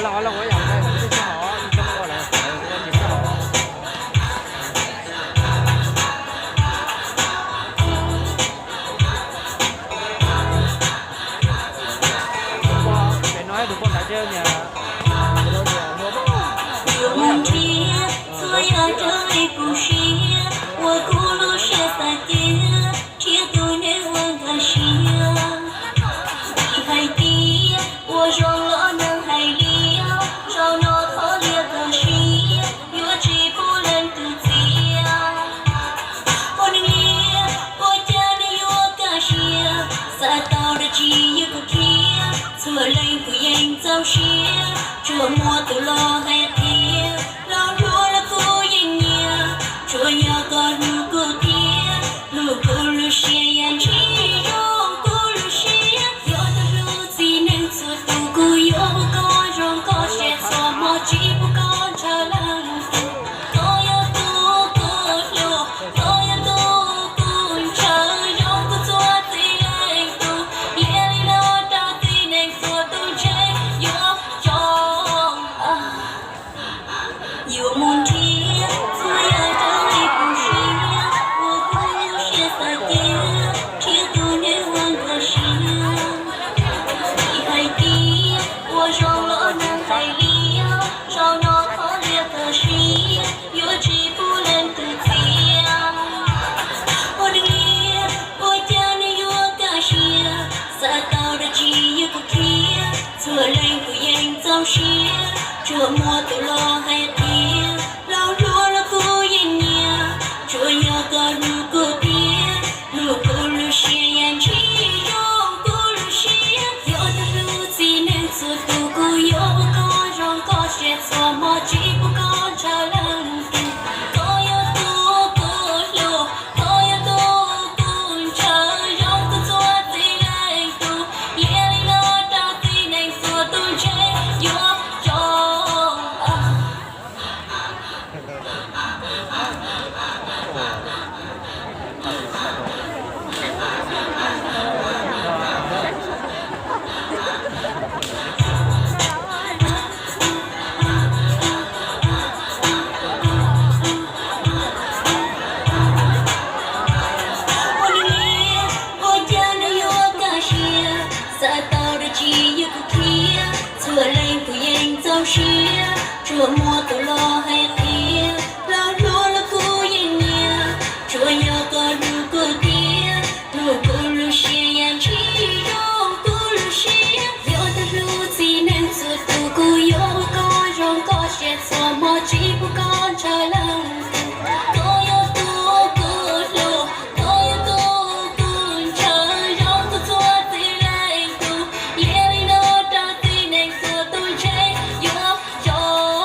Los los ua yam ntawd, ua tsis tau hov, ua tsis tau hov. Pem no tus poj ntawd thiab niam. Yuav mus nrhiav txhua yam raws li kuv siab, ua kuv lub siab xav cia, nrhiav tus neeg uas nkag siab. Vim hais tias ua zoo los neeg hais liam, zaum no thov liam koj siab, yuav tsis pub leej twg txiav. Ua neeg liam ua cas neeg yuav kaj siab, xav tau dab tsi yuav kuv qhia, txhua leej kuv yeej txaus siab, tsuas muaj tus los hais tias los hlub los kuv yeej nyiam, tsuas yog koj hlub kuv thiab, hlub kuv lub siab yam ntsib zoo kuv lub siab, yog tus hlub txiv neej txhua tus kuv yuav ua koj zoo koj siab txhua hmo tsis pub koj ntshaw leej twg. Koj yog tus kuv hlub, koj yog tus kuv ntshaw, zoo kuv txhua txhia leej tug, yog li no rau txiv neej txhua tus ntseeg yuav zoo. Yuav mus nrhiav txhua yam raws li kuv siab, ua kuv lub siab xav cia, nrhiav tus neeg uas nkag siab. Vim hais tias ua zoo los neeg hais liam, zaum no thov liam koj siab, yuav tsis pub leej twg txiav. Ua neeg liam ua cas neeg yuav kaj siab, xav tau dab tsi yuav kuv qhia, txhua leej kuv yeej txaus siab, tsuas muaj tus los hais tias los hlub los kuv yeej nyiam, tsuas yog koj hlub kuv thiab, hlub kuv lub siab yam ntsib zoo kuv lub siab, yog tus hlub txiv neej txhua tus kuv yuav ua koj zoo koj siab txhua hmo tsis pub koj ntshaw leej twg. Koj yog tus kuv hlub, koj yog tus kuv ntshaw, zoo kuv txhua txhia leej tug, yog li no rau txiv neej txhua tus ntseeg yuav zoo. Ua neeg liam ua cas neeg yuav kaj siab, xav tau dab tsi yuav kuv qhia, txhua leej kuv yeej txaus siab, tsuas muaj tus los hais tias los hlub los kuv yeej nyiam, tsuas yog koj hlub kuv thiab, hlub kuv lub siab yam ntsib zoo kuv lub siab, yog tus hlub txiv neej txhua tus kuv yuav ua koj zoo koj siab txhua hmo tsis pub koj ntshaw leej twg. Koj yog tus kuv hlub, koj yog tus kuv ntshaw, zoo kuv txhua txhia leej tug, yog li no rau txiv neej txhua tus ntseeg yuav zoo.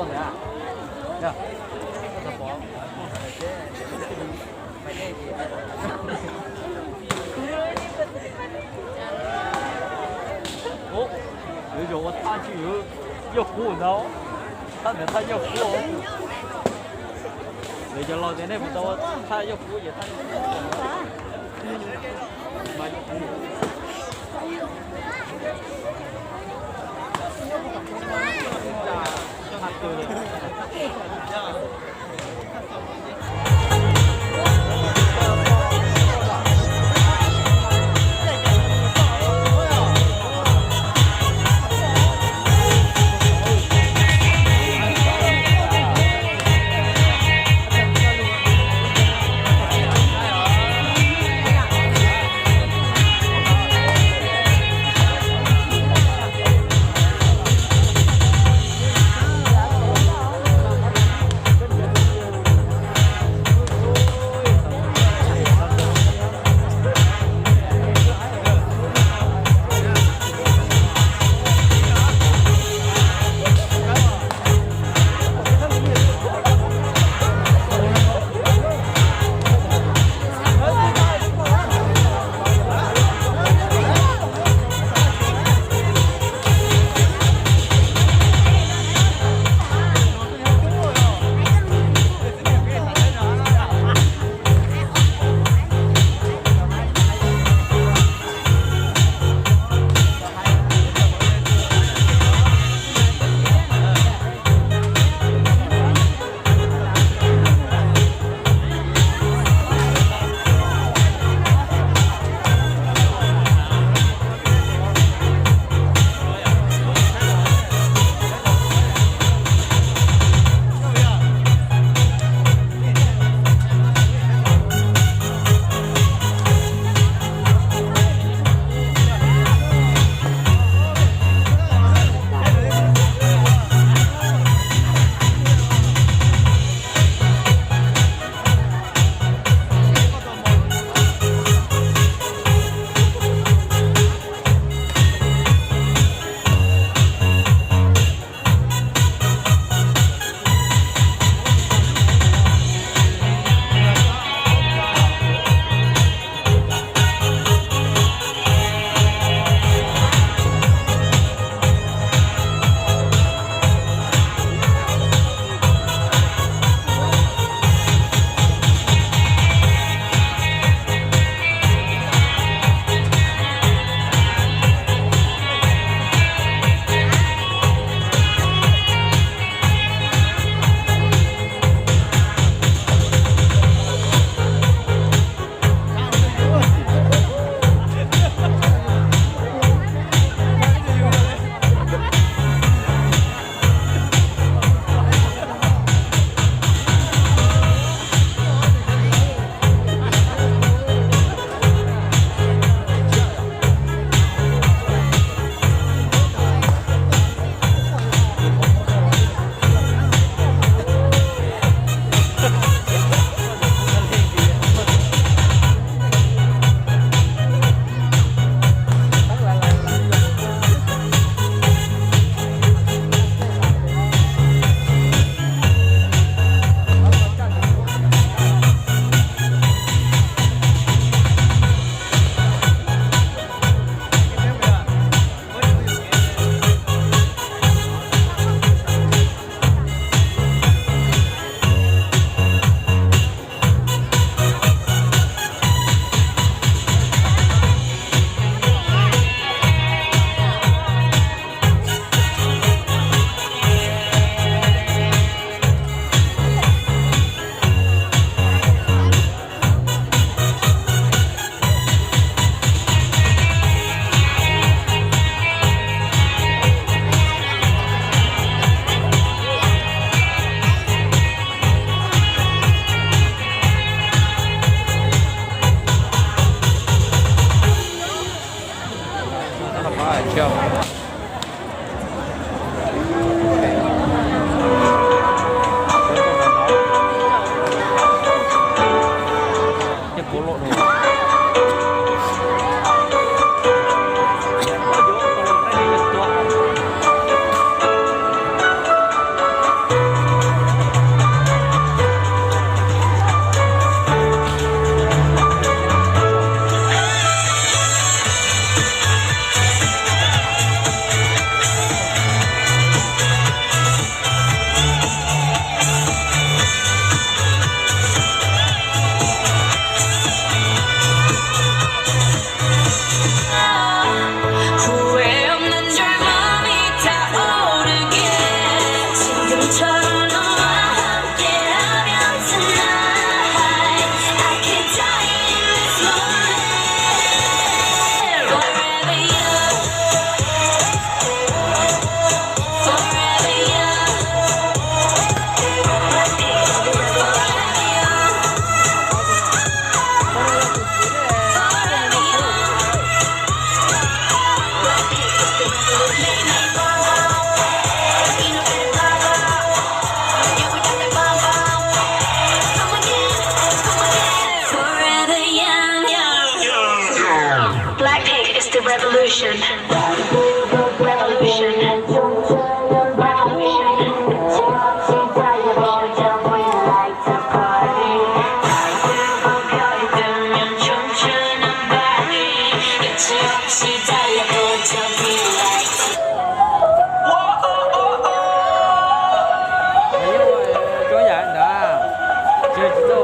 Yuav zoo ua thaj tsis yuav yog kub ntau, thaj ntawd thaj yog kub. Lawv cov laus tias nej puas tau ua thaj yog kub ces thaj yog kub. Revolution. Revolution. Revolution.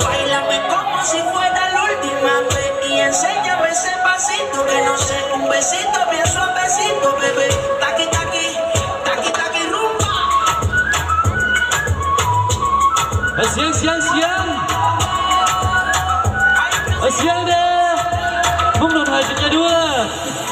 Bailame como si fuera la última vez y enséñame ese pasito que no sé, un besito bien suavecito, bebé. Taqui, taqui, taqui, taqui, rumba. Siab siab siab, siab ne, Hmoob nug hais tsis nco dua.